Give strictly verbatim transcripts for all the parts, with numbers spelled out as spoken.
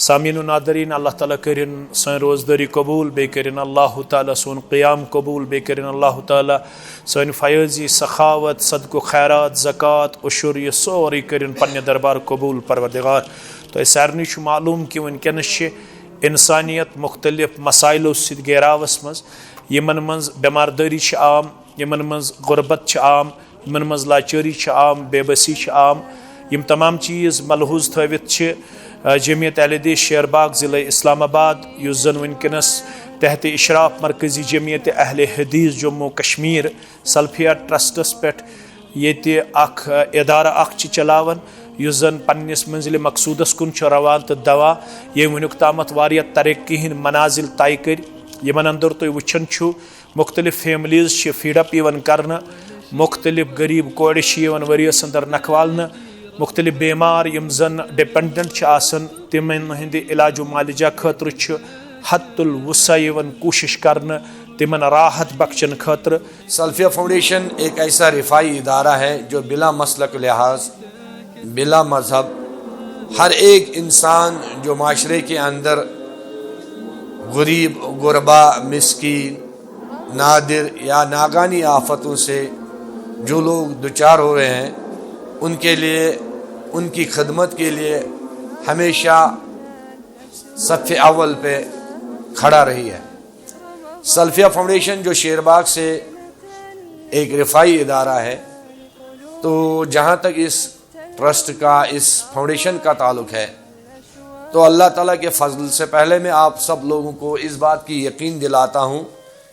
سامعین و ناظرین، اللہ تعالیٰ کٔرِن سٲنۍ روزدٲری قبوٗل، بیٚیہِ کٔرِن اللہ تعالیٰ سون قیام قبوٗل، بیٚیہِ کٔرِن اللہ تعالیٰ سٲنۍ فیٲضی، سخاوت، صدقہٕ و خیرات، زکوٰۃ، عشر، یہِ سورُے کٔرِن پننہِ دربار قبوٗل، پروردگار۔ تۄہہِ سارنٕے چھُ معلوٗم کہِ وٕنکیٚنَس چھِ اِنسانیت مُختٔلِف مسائلو سۭتۍ گیراوَس منٛز، یِمَن منٛز بٮ۪مار دٲری چھِ عام، یِمَن منٛز غربت چھِ عام، یِمَن منٛز لاچٲری چھِ عام، بے بسی چھِ عام۔ یِم تمام چیٖز ملحوظ تھٲوِتھ چھِ، آ، جمعیت اہل حدیث شیر باغ، ضلع اسلام آباد، یُس زَن وٕنکیٚنَس تحت اشراف مرکزی جمعیت اہل حدیث جموں کشمیر سلفیہ ٹرسٹس پٮ۪ٹھ ییٚتہِ اکھ، آ، ادارٕ اکھ چھِ چلاوان، یُس زَن پننِس منزلِ مقصودس کُن چھُ روان تہٕ دوا، ییٚمۍ وٕنیُک تامَتھ واریاہ ترقی ہٕنٛدۍ منازل طے کٔرۍ، یِمن اندر تُہۍ وٕچھان چھِو، مُختٔلِف فیملیٖز چھِ فیڈ اپ یِوان کرنہٕ، مُختٔلِف غریٖب کورِ چھِ یِوان ؤریَس اندر نکھوالنہٕ، مُختٔلِف بیمار یِم زَن ڈِپینڈنٹ چھِ آسان، تِمن ہٕنٛدِ علاج و معالجہ خٲطرٕ چھُ حد الوسع یِوان کوٗشش کرنہٕ، تِمن راحت بخشن خٲطرٕ۔ سلفیہ فاؤنڈیشن ایک ایسا رفاعی ادارہ ہے جو بلا مسلک لحاظ، بلا مذہب، ہر ایک انسان جو معاشرے کے اندر غریب، غربا، مسکین، نادر یا ناگانی آفتوں سے جو لوگ دچار ہو رہے ہیں، ان کے لیے، ان کی خدمت کے لیے ہمیشہ صف اول پہ کھڑا رہی ہے۔ سلفیہ فاؤنڈیشن جو شیر باغ سے ایک رفاعی ادارہ ہے، تو جہاں تک اس ٹرسٹ کا، اس فاؤنڈیشن کا تعلق ہے، تو اللہ تعالیٰ کے فضل سے پہلے میں آپ سب لوگوں کو اس بات کی یقین دلاتا ہوں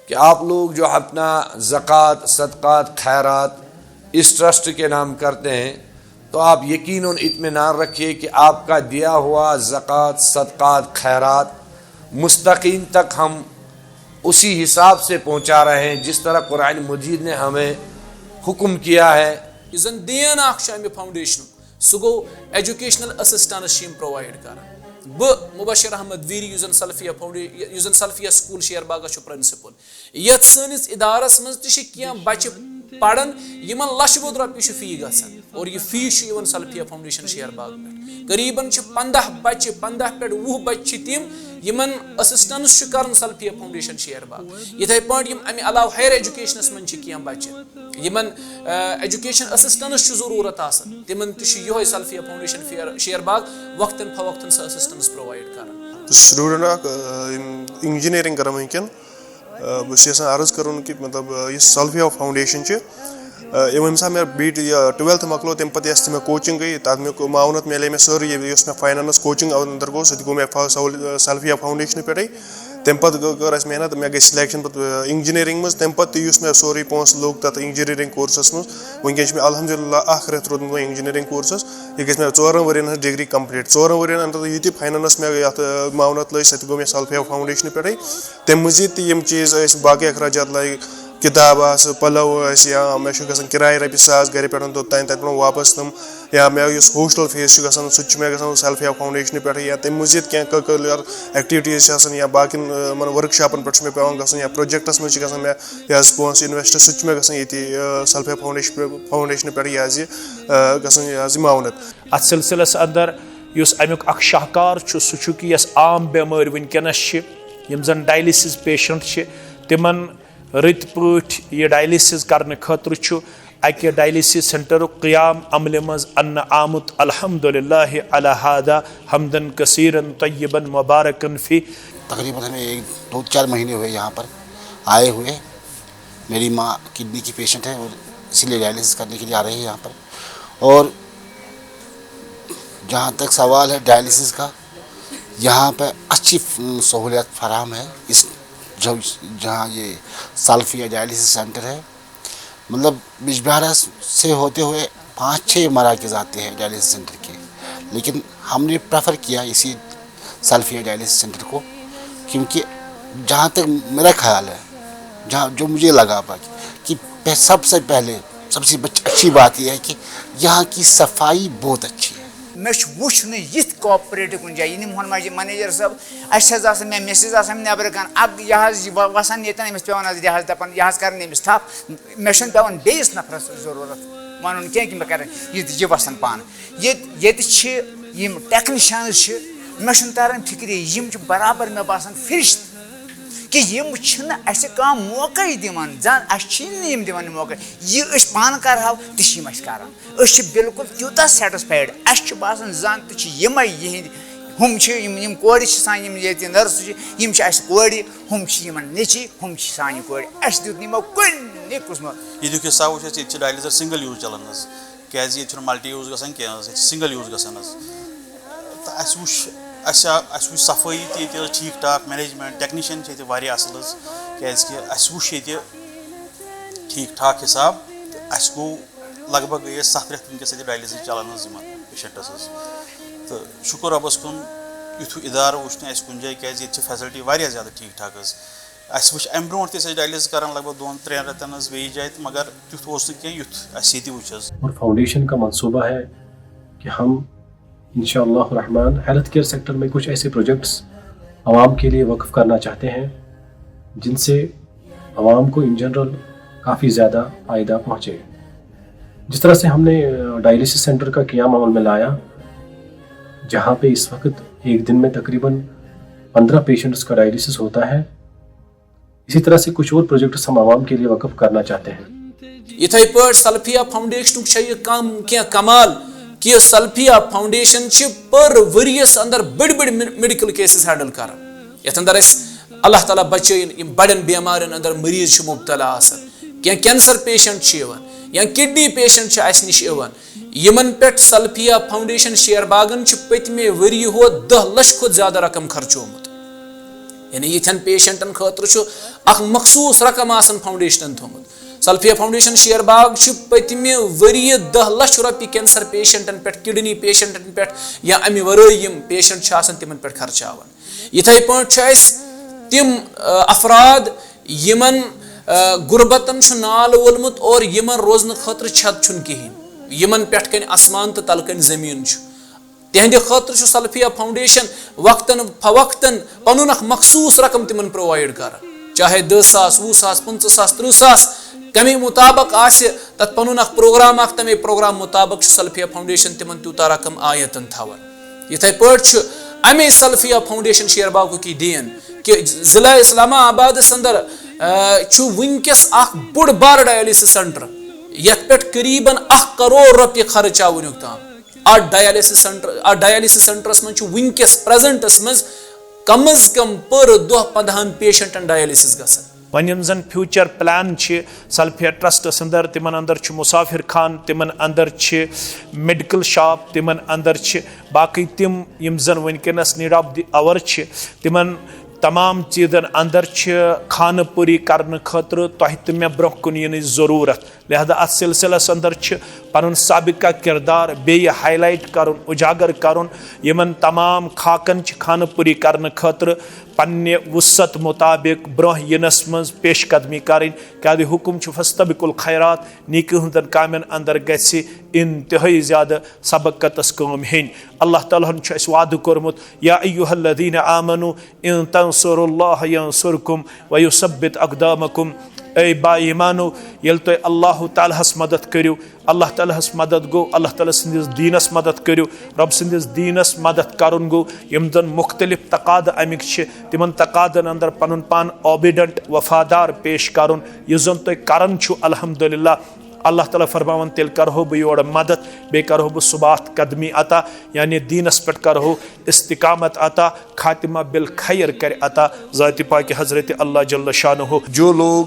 کہ آپ لوگ جو اپنا زکوٰۃ، صدقات، خیرات اس ٹرسٹ کے نام کرتے ہیں، تو آپ یقیناً اطمینان رکھیے کہ آپ کا دیا ہوا زکوٰۃ، صدقات، خیرات مستقیم تک ہم اسی حساب سے پہنچا رہے ہیں جس طرح قرآن مجید نے ہمیں حکم کیا ہے۔ یُس زَن دین اکھ چھُ اَمہِ فاؤنڈیشنُک، سُہ گوٚو ایجوکیشنل اسسٹنس چھِ یِم پرووائڈ کران۔ بہٕ مبشر احمد ویری، یُس زَن سلفیہ فاؤنڈے-، یُس زَن سلفیہ سکول شیر باغس چھُ پرنسپل، یتھ سٲنِس ادارس منٛز تہِ چھِ کینٛہہ بچہِ پران، یِمن لچھِ بوٚد رۄپیہِ چھُ فی گژھان، اور یہِ فی چھُ یِوان سلفیہ فاؤنڈیشن شیر باغ پٮ۪ٹھ۔ قریباً چھِ پنٛداہ بچہِ، پنٛداہ پٮ۪ٹھ وُہ بچہِ چھِ تِم، یِمن اسسٹنس چھُ کران سلفیہ فاؤنڈیشن شیر باغ۔ یِتھے پٲٹھۍ یِم امہِ علاوٕ ہائر ایجوکیشنس منٛز چھِ کینٛہہ بچہِ، یِمن، آ، ایجوکیشن اسسٹنس چھُ ضروٗرت آسان، تِمن تہِ چھُ یِہوے سلفیہ فاؤنڈیشن فیر-، شیر باغ وقتاً فوقتاً سۄ اسسٹنس پرووائڈ کران۔ بہٕ چھُس سٹوڈنٹ اکھ، آ، یِم انجینئرنگ کران وٕنکیٚن۔ آ، بہٕ چھُس یژھان عرض کرُن کہِ مطلب، آ، یُس سلفیہ فاؤنڈیشن چھِ، آ، یِم ییٚمہِ ساتہٕ مےٚ بی ٹی-، یہِ ٹُویلتھ مۄکلو، تَمہِ پَتہٕ یۄس تہِ مےٚ کوچنگ گٔے، تَتھ مےٚ معاونت میلے مےٚ سٲرٕے، یہِ یۄس مےٚ فاینانس کوچنگ اَندر گوٚو، سُہ تہِ گوٚو مےٚ فا-، سول-، سلفیہ فاؤنڈیشنہٕ پٮ۪ٹھٕے۔ تَمہِ پَتہٕ گٔ-، کٔر اَسہِ محنت، مےٚ گٔے سِلیکشن پَتہٕ، آ، انجینئرنگ منٛز۔ تَمہِ پَتہٕ تہِ یُس مےٚ سورُے پونٛسہٕ لوٚگ تَتھ انجینئرنگ کورسَس منٛز، وٕنکیٚن چھِ مےٚ الحمدللہ اکھ رٮ۪تھ روٗدمُت وۄنۍ انجینئرنگ کورسَس۔ یہِ گژھِ مےٚ ژورَن ؤرین ہٕنٛز ڈگری کمپلیٖٹ۔ ژورَن ؤرین اندر یہِ تہِ فاینانس مےٚ یَتھ، آ، معاونت لٔج، سۄ تہِ گوٚو مےٚ سلفیہ فاؤنڈیشنہٕ پٮ۪ٹھٕے۔ تَمہِ مٔزیٖد تہِ یِم چیٖز ٲسۍ، باقٕے اخراجات لٲگۍ، کِتاب آسہٕ، پَلو ٲسۍ، یا مےٚ چھُ گژھان کِراے رۄپیہِ ساس گرِ پٮ۪ٹھ توٚتام، تَتہِ پٮ۪ٹھ واپَس تِم، یا مےٚ یُس ہاسٹل فیٖس چھُ گژھان، سُہ تہِ چھُ مےٚ گژھان سیلف ہیلپ فاؤنڈیشنہٕ پٮ۪ٹھٕے، یا تَمہِ مٔزیٖد کینٛہہ کٔرکیوٗلر ایکٹیویٹیٖز چھِ آسان، یا باقین، آ، یِمن ؤرٕک شاپن پٮ۪ٹھ چھُ مےٚ پٮ۪وان گژھُن، یا پروجیکٹس منٛز چھِ گژھان مےٚ، یا پونٛسہٕ اِنویسٹ، سُہ تہِ چھُ مےٚ گژھان ییٚتی، آ، سیلف ہیلپ فاؤنڈیشن پٮ۪ٹھ، فاؤنڈیشنہٕ پٮ۪ٹھٕے، یہِ حظ یہِ، آ، گژھان یہِ حظ یہِ معاونت۔ اتھ سلسلس اندر یُس امیُک اکھ شاہکار چھُ، سُہ چھُ کہِ یۄس عام بیمٲرۍ وٕنکیٚنس چھِ، یِم زن ڈائلسس پیشنٹ چھِ، تِمن رٕتۍ پٲٹھۍ یہِ ڈائلسس کرنہٕ خٲطرٕ چھُ اکہِ ڈائلسس سینٹرُک قیام عملہِ منٛز اننہٕ آمُت۔ الحمدللہ علی ہذا حمدا کثیرا طیبا مبارکا فی۔ تقریباً ہمیں ایک، دو چار مہینے ہوئے یہاں پر آئے ہوئے۔ میری ماں کڈنی کی پیشنٹ ہے اور اسی لیے ڈائلسس کرنے کے لیے آ رہی ہے یہاں پر۔ اور جہاں تک سوال ہے ڈائلسس کا، یہاں پہ اچھی سہولیات فراہم ہے۔ اس جو، جہاں یہ سلفیہ ڈائلسس سینٹر ہے، مطلب، بجبہارہ سے ہوتے ہوئے پانچ چھ مراکز آتے ہیں ڈائلسس سینٹر کے، لیکن ہم نے پریفر کیا اسی سلفیہ ڈائلسس سینٹر کو، کیونکہ جہاں تک میرا خیال ہے، جہاں، جو مجھے لگا پا کہ، کہ پہ-، سب سے پہلے، سب سے بچ-، اچھی بات یہ ہے کہ یہاں کی صفائی بہت اچھی ہے۔ مےٚ چھُ وُچھنہٕ یِتھ کوآپریٹو کُنہِ جایہِ۔ یہِ نِمہٕ ہون مجہِ-، منیجر صٲب، اَسہِ حظ آسان، مےٚ مِسٕز آسان نٮ۪برٕ کَنہِ، اَکھ یہِ حظ یہِ و-، وَسان ییٚتٮ۪ن، أمِس پٮ۪وان حظ یہِ حظ دَپان، یہِ حظ کَران أمِس تھَپھ۔ مےٚ چھُنہٕ پٮ۪وان بیٚیِس نفرَس ضروٗرت وَنُن کینٛہہ کہِ مےٚ کَرن یہِ، یہِ وَسان پانہٕ۔ ییٚتہِ، ییٚتہِ چھِ یِم ٹیکنیشنز چھِ، مےٚ چھُنہٕ تران فِکرِ، یِم چھِ برابر مےٚ باسان فرشتہٕ، کہِ یِم چھِنہٕ اَسہِ کانٛہہ موقعٕے دِوان، زن اَسہِ چھِی نہٕ یِم دِوان یہِ موقعہٕ۔ یہِ أسۍ پانہٕ کرہاو، تہِ چھِ یِم اَسہِ کران۔ أسۍ چھِ بالکل تیوٗتاہ satisfied، اَسہِ چھُ باسان زن تہِ چھِ یِمے یِہِنٛدۍ، ہُم چھِ یِم، یِم کورِ چھِ سانہِ، یِم ییٚتہِ nurse چھِ، یِم چھِ اَسہِ کورِ، ہُم چھِ یِمن نیٚچی، ہُم چھِ سانہِ کورِ۔ اَسہِ دیُت نہٕ یِمو کُنہِ قٕسمہٕ۔ ییٚتیُک حِساب وٕچھ اَسہِ، ییٚتہِ چھِ dialysis single use چلان حظ، کیٛازِ ییٚتہِ چھُنہٕ multi use گژھان کینٛہہ حظ، ییٚتہِ چھِ single use گژھان حظ۔ تہٕ اَسہِ وٕچھ، اَسہِ آ-، اَسہِ وٕچھ صفٲیی تہِ ییٚتہِ حظ ٹھیٖک ٹھاک، management، technician چھِ ییٚتہِ واریاہ اَصٕل حظ، کیٛازِکہِ اَسہِ وٕچھ ییٚتہِ ٹھیٖک ٹھاک حِساب، تہٕ اَسہِ گوٚو لگ بگ گٔے أسۍ ستھ رٮ۪تھ وٕنکیٚس ییٚتہِ dialysis چلان حظ یِمن patientس حظ۔ تہٕ شُکُر رۄبَس کُن، یُتھ ہیوٗ اِدارٕ وٕچھ نہٕ اَسہِ کُنہِ جایہِ، کیٛازِ ییٚتہِ چھِ facility واریاہ زیادٕ ٹھیٖک ٹھاک حظ۔ اَسہِ وٕچھ اَمہِ برونٛٹھ تہِ ٲسۍ أسۍ dialysis کران لگ بگ دۄن ترٛٮ۪ن رٮ۪تن حظ بیٚیِس جایہِ تہٕ، مگر تیُتھ اوس نہٕ کینٛہہ یُتھ اَسہِ ییٚتہِ وٕچھ حظ۔ اور فاؤنڈیشن کا منصوبہ ہے کہ ہم ان شاء اللہ الرحمن ہیلتھ کیئر سیکٹر میں کچھ ایسے پروجیکٹس عوام کے لیے وقف کرنا چاہتے ہیں جن سے عوام کو ان جنرل کافی زیادہ فائدہ پہنچے۔ جس طرح سے ہم نے ڈائلسس سینٹر کا قیام عمل میں لایا، جہاں پہ اس وقت ایک دن میں تقریباً پندرہ پیشنٹس کا ڈائلسس ہوتا ہے، اسی طرح سے کچھ اور پروجیکٹس ہم عوام کے لیے وقف کرنا چاہتے ہیں۔ یِتھے پٲٹھۍ سلفیہ فاؤنڈیشنُک چھےٚ یہِ کم کینٛہہ کمال کہِ سلفیہ فاؤنڈیشن چھِ پٔر ؤریَس اندر بٔڑۍ بٔڑۍ میڈیکل کیسز ہینڈل کران، یتھ اندر أسۍ اللہ تعالیٰ بچٲیِن، یِم بڑٮ۪ن بیمارٮ۪ن اندر مریض چھِ مبتلا آسان، کینٛہہ کینسر پیشنٹ چھِ یِوان یا کڈنی پیشنٹ چھِ اسہِ نِش یِوان۔ یِمن پٮ۪ٹھ سلفیہ فاؤنڈیشن شیر باغن چھُ پٔتمہِ ؤریہِ ہوت دہ لچھ کھۄتہٕ زیادٕ رقم خرچومُت۔ یعنی یِتھٮ۪ن پیشنٹن خٲطرٕ چھُ اکھ مخصوص رقم آسان فاؤنڈیشنن تھوٚومُت۔ سلفیہ فاؤنڈیشن شیر باغ چھُ پٔتمہِ ؤریہِ دہ لچھ رۄپیہِ کینسر پیشنٹن پٮ۪ٹھ، کڈنی پیشنٹن پٮ۪ٹھ یا امہِ ورٲے یِم پیشنٹ چھِ آسان تِمن پٮ۪ٹھ خرچاوان۔ یِتھے پٲٹھۍ چھُ اسہِ تِم، آ، افراد یِمن، آ، غربتن چھُ نال وولمُت اور یِمن روزنہٕ خٲطرٕ چھت چھُنہٕ کِہینۍ، یِمن پٮ۪ٹھ کنہِ آسمان تہٕ تلہٕ کنہِ زٔمیٖن چھُ۔ تِہنٛدِ خٲطرٕ چھُ سلفیہ فاؤنڈیشن وقتاً فوقتاً پنُن اکھ مخصوٗص رقم تِمن پرووائیڈ کران، چاہے دہ ساس، وُہ ساس، پٕنٛژٕہ ساس، ترٕٛہ ساس، کمے مطابق آسہِ تتھ پنُن اکھ پروگرام اکھ، تمے پروگرام مطابق چھُ سلفیہ فاؤنڈیشن تِمن تیوٗتاہ رقم آیتن تھاوان۔ یِتھے پٲٹھۍ چھُ امے سلفیہ فاؤنڈیشن شیر باغُک یہِ دین کہِ ضلع اسلام آبادس اندر، آ، چھُ وٕنکیٚس اکھ بوٚڑ بار ڈائلسس سینٹر، یتھ پٮ۪ٹھ قریباً اکھ کرور رۄپیہِ خرٕچ آو وٕنیُک تام۔ اتھ ڈائلسس سینٹر، اتھ ڈائلسس سینٹرس منٛز چھُ وٕنکیٚس پریزنٹس منٛز کم از کم پٔر دۄہ پندہن پیشنٹن ڈائلسس گژھان۔ وۄنۍ یِم زن future plan چھِ سلفیہ ٹرسٹس اندر، تِمن اندر چھُ مسافر خان، تِمن اندر چھِ میڈیکل شاپ، تِمن اندر چھِ باقٕے تِم یِم زن وٕنکیٚنس need of the hour چھِ، تِمن تمام چیٖزن اندر چھِ خانہٕ پوٗری کرنہٕ خٲطرٕ تۄہہِ تہٕ مےٚ برونٛہہ کُن یِنٕچ ضروٗرت۔ لہذا اتھ سلسلس اندر چھِ پنُن سابقہ کردار بیٚیہِ highlight کرُن، اجاگر کرُن۔ یِمن تمام خاکن چھِ خانہٕ پوٗری کرنہٕ خٲطرٕ پننہِ وسعت مطابق برونٛہہ یِنس منٛز پیش قدمی کرٕنۍ، کیازِ حکم چھُ فاستبقوا الخیرات، نیکی ہٕنٛزن کامٮ۪ن اندر گژھِ انتہٲئی زیادٕ سبقتس کٲم ہیٚنۍ۔ اللہ تعالیٰ ہن چھُ اسہِ وعدٕ کوٚرمُت، یا ایھا الذین آمنوا ان تنصروا اللہ ینصرکم ویثبت اقدامکم۔ اے با ایمانو، ییٚلہِ تُہۍ اللہ تعالیٰ ہس مدد کٔرِو، اللہ تعالیٰ ہس مدد گوٚو، اللہ تعالیٰ سٕنٛدِس دیٖنس مدد کٔرِو۔ رۄب سٕنٛدِس دیٖنس مدد کرُن گوٚو، یِم زن مُختٔلِف تقاضہٕ اَمِکۍ چھِ، تِمن تقاضن اندر پنُن پان obedient، وفادار پیش کرُن، یُس زن تُہۍ کران چھِو، الحمدللہ۔ اللہ تعالیٰ فرماوان، تیٚلہِ کرہو بہٕ یورٕ مدد، بیٚیہِ کرہو بہٕ ثبات قدمی عطا، یعنی دیٖنس پٮ۪ٹھ کرہو استقامت عطا، خاتمہ بالخیر کرِ عطا ذات پاک حضرت اللہ جل شانہ۔ جو لوگ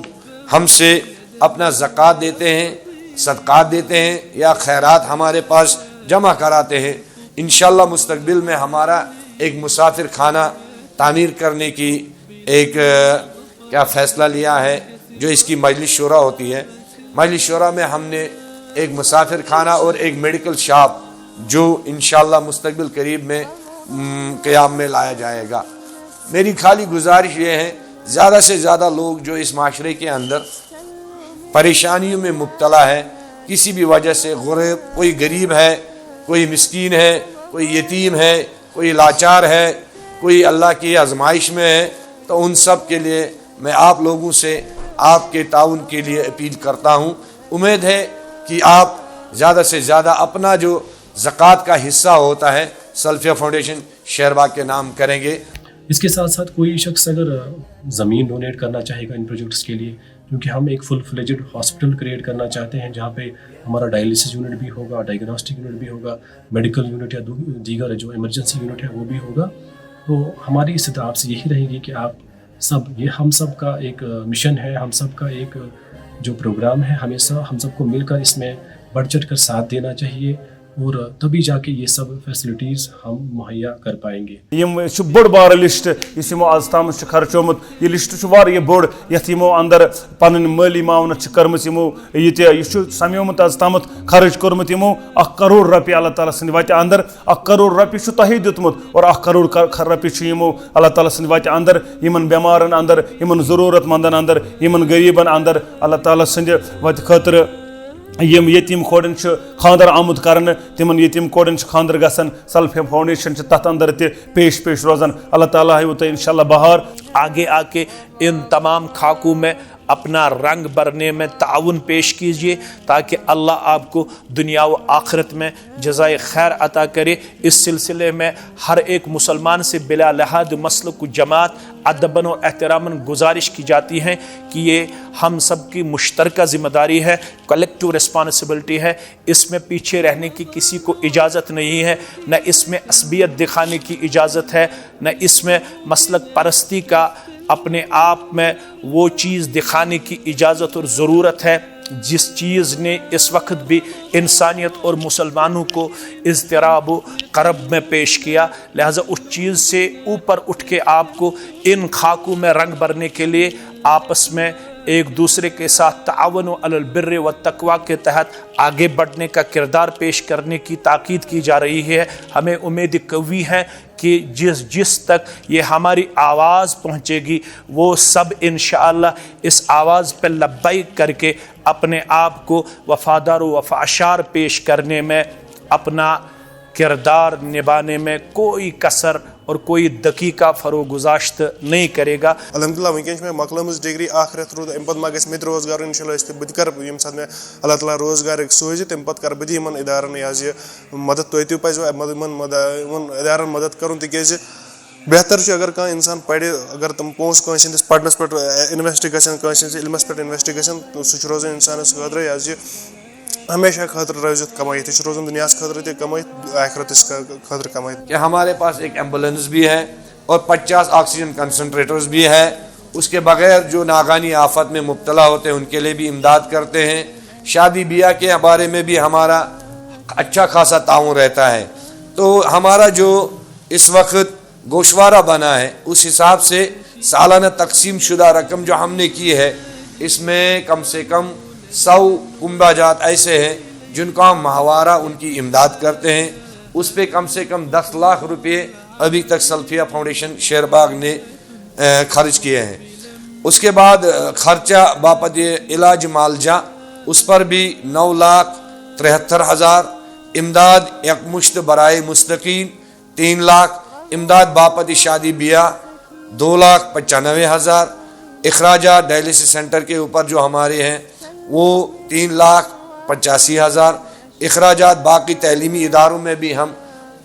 ہم سے اپنا زکوٰۃ دیتے ہیں، صدقات دیتے ہیں یا خیرات ہمارے پاس جمع کراتے ہیں، انشاءاللہ مستقبل میں ہمارا ایک مسافر خانہ تعمیر کرنے کی ایک، آ، کیا فیصلہ لیا ہے، جو اس کی مجلس شورا ہوتی ہے۔ مجلس شورا میں ہم نے ایک مسافر خانہ اور ایک میڈیکل شاپ، جو انشاءاللہ مستقبل قریب میں، م، قیام میں لایا جائے گا۔ میری خالی گزارش یہ ہے، زیادہ سے زیادہ لوگ جو اس معاشرے کے اندر پریشانیوں میں مبتلا ہے، کسی بھی وجہ سے غریب، کوئی غریب ہے، کوئی مسکین ہے، کوئی یتیم ہے، کوئی لاچار ہے، کوئی اللہ کی آزمائش میں ہے، تو ان سب کے لیے میں آپ لوگوں سے آپ کے تعاون کے لیے اپیل کرتا ہوں۔ امید ہے کہ آپ زیادہ سے زیادہ اپنا جو زکوٰۃ کا حصہ ہوتا ہے، سلفیہ فاؤنڈیشن شہر باغ کے نام کریں گے۔ इसके साथ साथ कोई शख्स अगर ज़मीन डोनेट करना चाहेगा इन प्रोजेक्ट्स के लिए, क्योंकि हम एक फुल फ्लेजेड हॉस्पिटल क्रिएट करना चाहते हैं, जहाँ पे हमारा डायलिसिस यूनिट भी होगा, डायग्नोस्टिक यूनिट भी होगा, मेडिकल यूनिट या दू- दीगर जो इमरजेंसी यूनिट है वो भी होगा। तो हमारी इस तरफ से यही रहेगी कि आप सब, ये हम सब का एक मिशन है, हम सब का एक जो प्रोग्राम है, हमेशा हम सबको मिलकर इसमें बढ़ चढ़ कर साथ देना चाहिए और तभी जाके ये सब फैसिलिटीज़ हम मुहैया कर पाएंगे। یم چھُ بوٚڑ بارٕ لسٹ یُس یِمو از تامَتھ چھُ خرچومُت۔ یہِ لسٹ چھُ واریاہ بوٚڑ، یتھ یِمو اندر پنٕنۍ مٲلی معاونت چھِ کٔرمٕژ۔ یِمو یہِ تہِ، یہِ چھُ سمیومُت از تامَتھ، خرٕچ کوٚرمُت یِمو اکھ کرور رۄپیہِ اللہ تعالیٰ سٕنٛدِ وتہِ اندر۔ اکھ کرور رۄپیہِ چھُ تۄہے دیُتمُت اور اکھ کرور کر- خر- رۄپیہِ چھُ یِمو اللہ تعالیٰ سٕنٛدِ وتہِ اندر یِمن بٮ۪مارن اندر، یِمن ضروٗرت مندن اندر، یِمن غریبن اندر اللہ تعالیٰ سٕنٛدِ وتہِ خٲطرٕ۔ یِم یتیٖم کورٮ۪ن چھُ خانٛدر آمُت کرنہٕ، تِمن یتیٖم کورٮ۪ن چھُ خانٛدر گژھان۔ سلفی فاؤنڈیشن چھِ تتھ اندر تہِ پیش پیش روزان۔ اللہ تعالیٰ ہاوِ تۄہہِ انشاءاللہ بہار۔ आगे आके इन तमाम खाकों में अपना रंग भरने में ताउन पेश कीजिए, ताकि अल्लाह आपको दुनिया व आखिरत में जज़ाए खैर अता करे। इस सिलसिले में हर एक मुसलमान से बिला लिहाज मसलक व जमात अदबन और एहतरामन गुजारिश की जाती है कि ये हम सब की मुश्तरका ज़िम्मेदारी है, कलेक्टिव रिस्पॉन्सिबिलिटी है। इसमें पीछे रहने की किसी को इजाज़त नहीं है, न इसमें असबियत दिखाने की इजाज़त है, न इसमें मसलक परस्ती का अपने आप में वो चीज़ दिखाने की इजाज़त और ज़रूरत है, जिस चीज़ ने इस वक्त भी इंसानियत और मुसलमानों को इज़तराब करब में पेश किया। लिहाजा उस चीज़ से ऊपर उठ के आपको इन खाकों में रंग भरने के लिए आपस में एक दूसरे के साथ ताउन अलल बिर्र व तकवा के तहत आगे बढ़ने का किरदार पेश करने की ताकीद की जा रही है। हमें उम्मीद कवी है कि जिस जिस तक ये हमारी आवाज़ पहुँचेगी, वो सब इंशाअल्लाह इस आवाज़ पर लब्बैक करके अपने आप को वफादार व वफाशार पेश करने में अपना किरदार निभाने में कोई कसर और कोई दकीका फरो गुजाश्त नहीं करेगा। الحمدللہ، وٕنکیٚن چھِ مےٚ مۄکلٲمٕژ ڈگری اکھ رٮ۪تھ روٗد، اَمہِ پتہٕ ما گژھِ مےٚ تہِ روزگار؟ انشاءاللہ أسۍ تہِ، بہٕ تہِ کرٕ ییٚمہِ ساتہٕ مےٚ اللہ تعالیٰ روزگار ہیٚکہِ سوٗزِتھ، تَمہِ پتہٕ کرٕ بہٕ تہِ یِمن ادارن یہِ حظ یہِ مدد۔ توتہِ پزِ یِمن مد-، یِمن ادارن مدد کرُن، تِکیازِ بہتر چھُ اگر کانٛہہ انسان پرِ، اگر تِم پونٛسہٕ کٲنٛسہِ ہٕنٛدِس پرنس پٮ۪ٹھ، اے، انویسٹ گژھن، کٲنٛسہِ ہٕنٛدِس علمس پٮ۪ٹھ انویسٹ گژھن، سُہ چھُ روزان انسانس خٲطرٕ یہِ حظ یہِ ہمیشہ خٲطرٕ روزِتھ کمٲیِتھ۔ یہِ چھُ روزان دُنیاہَس خٲطرٕ تہِ کمٲیِتھ، ٲخرتَس خٲ-، خٲطرٕ کمٲیِتھ۔ کہ ہمارے پاس ایک ایمبولینس بھی ہے اور پچاس آکسیجن کنسنٹریٹرز بھی ہے۔ اس کے بغیر جو ناگہانی آفت میں مبتلا ہوتے ہیں، ان کے لیے بھی امداد کرتے ہیں۔ شادی بیاہ کے بارے میں بھی ہمارا اچھا خاصا تعاون رہتا ہے۔ تو ہمارا جو اس وقت گوشوارہ بنا ہے، اس حساب سے سالانہ تقسیم شدہ رقم جو ہم نے کی ہے، اس میں کم سے کم سو کنبہ جات ایسے ہیں جن کو ہم ماہوارہ ان کی امداد کرتے ہیں۔ اس پہ کم سے کم دس لاکھ روپے ابھی تک سلفیہ فاؤنڈیشن شیر باغ نے، اے، خرچ کیے ہیں۔ اس کے بعد، اے، خرچہ باپت علاج معالجہ، اس پر بھی نو لاکھ ترہتر ہزار، امداد یکمشت برائے مستقیم، تین لاکھ، امداد باپت شادی بیاہ دو لاکھ پچانوے ہزار، اخراجات ڈائلسس سینٹر کے اوپر جو ہمارے ہیں وہ تین لاکھ پچاسی ہزار، اخراجات باقی تعلیمی اداروں میں بھی ہم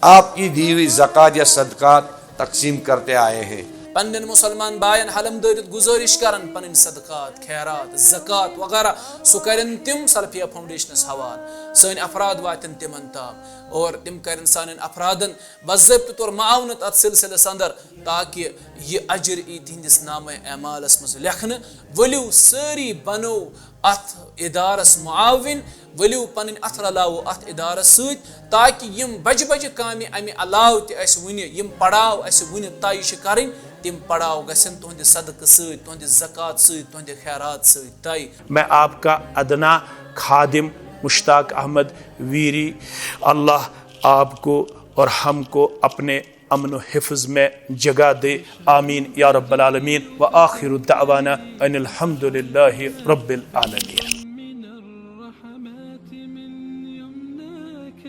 آپ کی دی ہوئی زکوٰۃ یا صدقات تقسیم کرتے آئے ہیں۔ پننٮ۪ن مُسلمان باین حلم دٲرِتھ گُزٲرِش کران پنٕنۍ صدقات، خیرات، زکوٰۃ وغیرہ، سُہ کرن تِم سلفیہ فاؤنڈیشنس حوالہٕ۔ سٲنۍ افراد واتن تِمن تام اور تِم کرن سانٮ۪ن افرادن باضٲبطہٕ طور معاونت اتھ سلسلس اندر، تاکہ یہِ اجر یی تِہنٛدِس نامہ اعمالس منٛز لیکھنہٕ۔ ؤلِو سٲری بنو اتھ ادارس معاون، ؤلِو پنٕنۍ اتھٕ رلاوو اتھ ادارس سۭتۍ، تاکہ یِم بجہِ بجہِ کامہِ امہِ علاوٕ تہِ اسہِ وُنہِ، یِم پڑاو اسہِ وُنہِ طے چھِ کرٕنۍ، تِم پڑاو گژھن تُہنٛدِ صدقہٕ سۭتۍ، تُہنٛدِ زکوٰۃ سۭتۍ، تُہنٛدِ خیرات سۭتۍ طے۔ میں آپ کا ادنیٰ خادم مشتاق احمد ویری، اللہ آپ کو اور ہم کو اپنے امن و حفظ میں جگہ دے، آمین یا رب العالمین۔ وآخر دعوانا ان الحمد للہ رب العالمین۔ من الرحمات من يمناك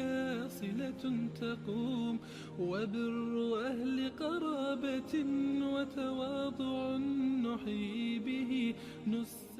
صلة تقوم، وبر أهل قرابة وتواضع نحيي به نصرة